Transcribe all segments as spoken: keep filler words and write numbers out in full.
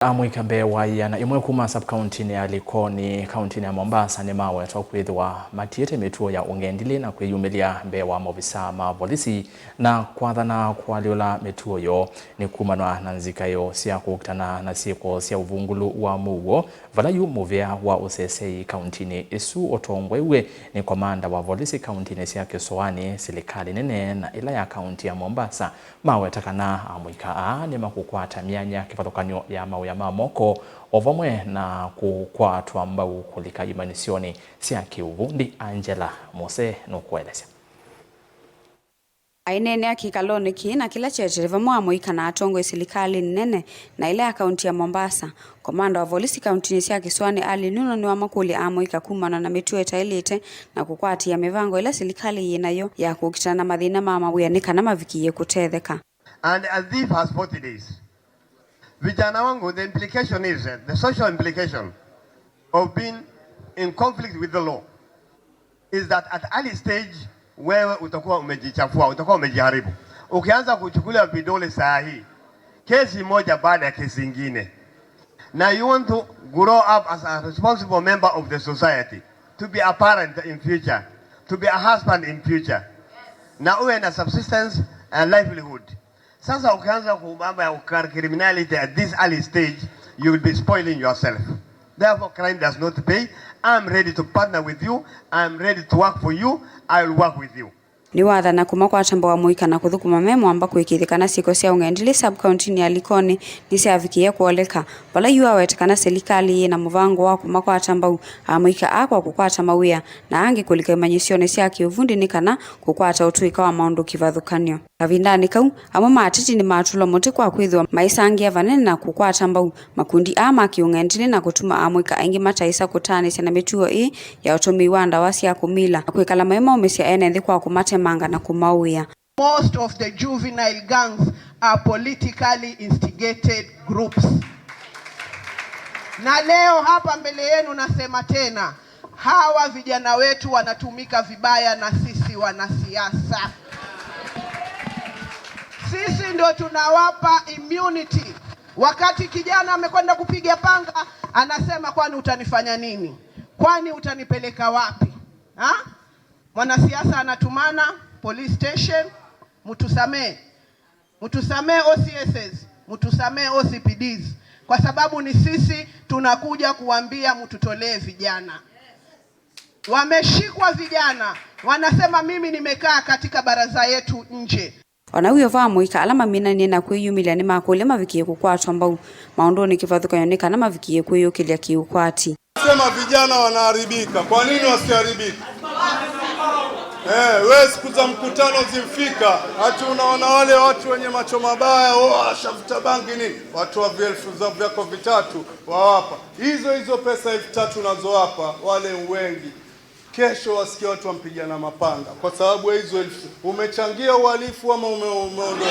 Amũika mbee wa ĩana ĩmwe kuma sub-kauntinĩ ya Likoni, kauntinĩ ya Mombasa, nĩmawetwa kwĩthĩwa matiĩte mĩtuo ya ũng'endilĩ na kwĩyumĩlya mbee wa maovisa ma volisi na kwathana kũalyũla mĩtuo yoo. Nĩ kumanwa na nzikaĩo sya kũkitana na syĩko sya ũvungũlu wa mũuo, vala yu mũvĩa wa ũsesei kauntinĩ ĩsu ũtongoew'e nĩ komanda wa volisi kauntinĩ sya Kĩsũanĩ, silikalĩ nene, na ĩla ya kaunti ya Mombasa, maweta kana amũika aa nĩmakũkwata myanya kĩvathũkany'o ya mawĩa ma moko, o vamwe na kũkwatwa mbau kũlika imanyĩsyonĩ sya kĩũvundi. Angela Mose nũkũelesya. Aineenea kĩkalonĩ kĩĩ na kĩla kyeteele vamwe amũika na atongoi silikalĩnĩ nene na ĩla ya kaunti ya Mombasa, komanda wa volisi kauntinĩ sya Kĩsũanĩ Ali Nuno nĩwamakũlya amũika kumana na mĩtuo ĩtaĩlĩte na kũkwatĩĩa mĩvango ĩla silikalĩ yĩ nayo ya kũkitana na mathĩna ma mawĩa nĩ kana mavikĩĩe kũtetheka. And a thief has forty days. Vijana wangu, the implication is, eh, the social implication of being in conflict with the law is that at early stage wewe utakuwa umejichafua, utakuwa umejiharibu. Ukianza kuchukuliwa vidole saa hii, kesi moja baada ya kesi ingine, na you want to grow up as a responsible member of the society, to be a parent in future, to be a husband in future, na uwe na subsistence and livelihood. Sasa ukianza ku-, mambo ya ukar-, criminality at this early stage, you will be spoiling yourself. Therefore, crime does not pay. I'm ready to partner with you. I'm ready to work for you. I will work with you. Nĩwathana kũmakwata mbau amũika na kũthũkũma me mwamba kũĩkĩĩthya kana syĩko sya ũng'endilĩ sub-kauntinĩ ya Likoni nĩsyavikĩie kũoleka, vala yu aweta kana silikalĩ yĩ na mũvango wa kũmakwata mbau amũika aa kwa kũkwata mawĩa na angĩ kũlika imanyĩsyonĩ sya kĩũvundi nĩ kana kũkwata ũtũĩka wa maũndũ kĩvathũkany'o. Kavindanĩ kau, amwe ma ateti nĩmatũlwa mũtĩ kwa kwĩthĩwa maisangĩa vanene na kũkwata mbau makundi aa ma kĩũng'endilĩ na kũtuma amũika aingĩ mataĩsa kũtaanĩsya na mĩtuo ĩĩ ya ũtũmĩi wa ndawa sya kũmila na kwĩkala maimaumĩsya ene nthĩ kwa kũmatemanga na kũmaũĩa. Most of the juvenile gangs are politically instigated groups. Na leo hapa mbele yenu nasema tena, hawa vijana wetu wanatumika vibaya na sisi wanasiasa. Sisi ndio tunawapa immunity. Wakati kijana amekwenda kupiga panga, anasema, "Kwani utanifanya nini? Kwani utanipeleka wapi?" Ha? Mwanasiasa anatumana police station, mtusamee. Mtusamee O C Ss, mtusamee O C P Ds, kwa sababu ni sisi tunakuja kuambia mtutolee vijana. Wameshikwa vijana, wanasema, "Mimi nimekaa katika baraza yetu nje." O na wĩo va amũika ala maminanie na kwĩyumĩlya nĩmakũlya mavikĩe kũkwatwa mbau maũndũnĩ kĩvathũkany'o nĩ kana mavikĩe kwĩyũkĩlya kĩũkwati. Sema vijana wanaharibika. Kwa nini wasiharibika? Eh, we siku za mkutano zimfika, hati unaona wale watu wenye macho mabaya, oh, ashavuta bangi nini? Watoa vielfu za vyako vitatu, wawapa. Hizo hizo pesa elfu tatu unazowapa, wale wengi, kesho wasikia watu wampigana mapanga. Kwa sababu ya hizo elfu, umechangia uhalifu ama ume-, umeondoa?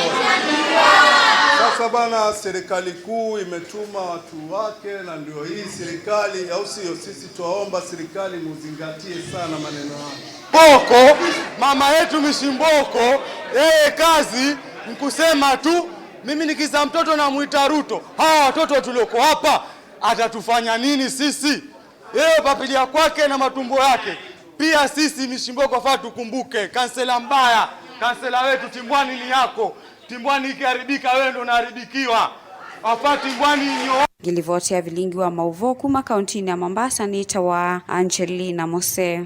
Sasa bana, serikali kuu imetuma watu wake, na ndio hii serikali, au sio? Sisi twaomba serikali muzingatie sana maneno haya. Mboko, mama yetu Mishi Mboko, yeye kazi nkusema tu, mimi nikiza mtoto namuita Ruto. Hawa watoto tulioko hapa, atatufanya nini sisi? Yeye papilia kwake na matumbo yake. Pia sisi Mishi Mboko faa tukumbuke, kansela mbaya, kansela wetu, Timbwani ni yako. Timbwani ikiharibika, wewe ndo unaharibikiwa. Afaa Timbwani inyo. Ngilivoti ya vilingi wa mauvoo kuma kauntinĩ ya Mombasa nĩtawa Angelina Mose.